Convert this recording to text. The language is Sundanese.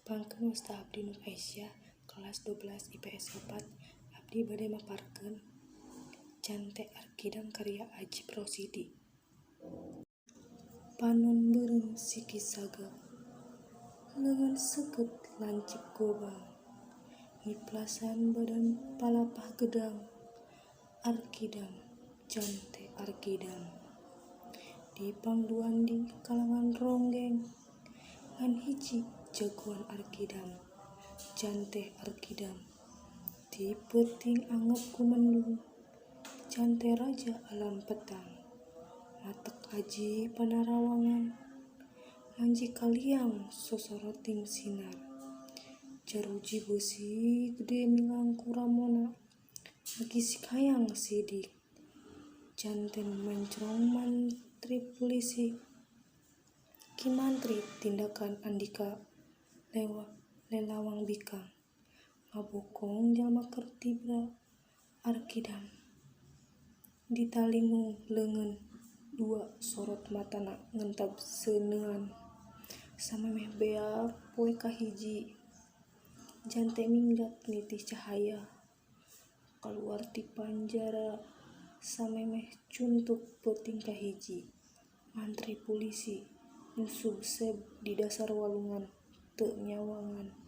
Tepangkeun, wasta abdi Nur Aisyah kelas 12 IPS 4. Abdi bade maparkeun Cante Arkidam karya Ajip Rosidi. Panon beureum siki saga, leungeun seukeut lancip gobang, ngiplasan badan palapah gedang. Arkidam, cante Arkidam. Dipangduan di kalangan ronggeng, ngan hiji jagoan. Arkidam, cante Arkidam. Ti peuting anggep gumandung, cante raja alam petang. Matek aji panarawangan, manji kaliang sosoroting sinar. Jaruji beusi gede milang ku ramona, ngagisik hayang sidik. Cante nu mencrong mantri pulisi. Ki Mantri tindakan Andika lelawang bikang, ngabokong jalma keur tibra. Arkidam. Ditalingung leungeun dua, sorot matana ngentab seuneuan. Samemeh beak poe kahiji, Jante minggat nitih cahaya. Kaluar ti panjara samemeh cuntuk peuting kahiji. Mantri pulisi nyusugseb di dasar walungan teu nyawangan.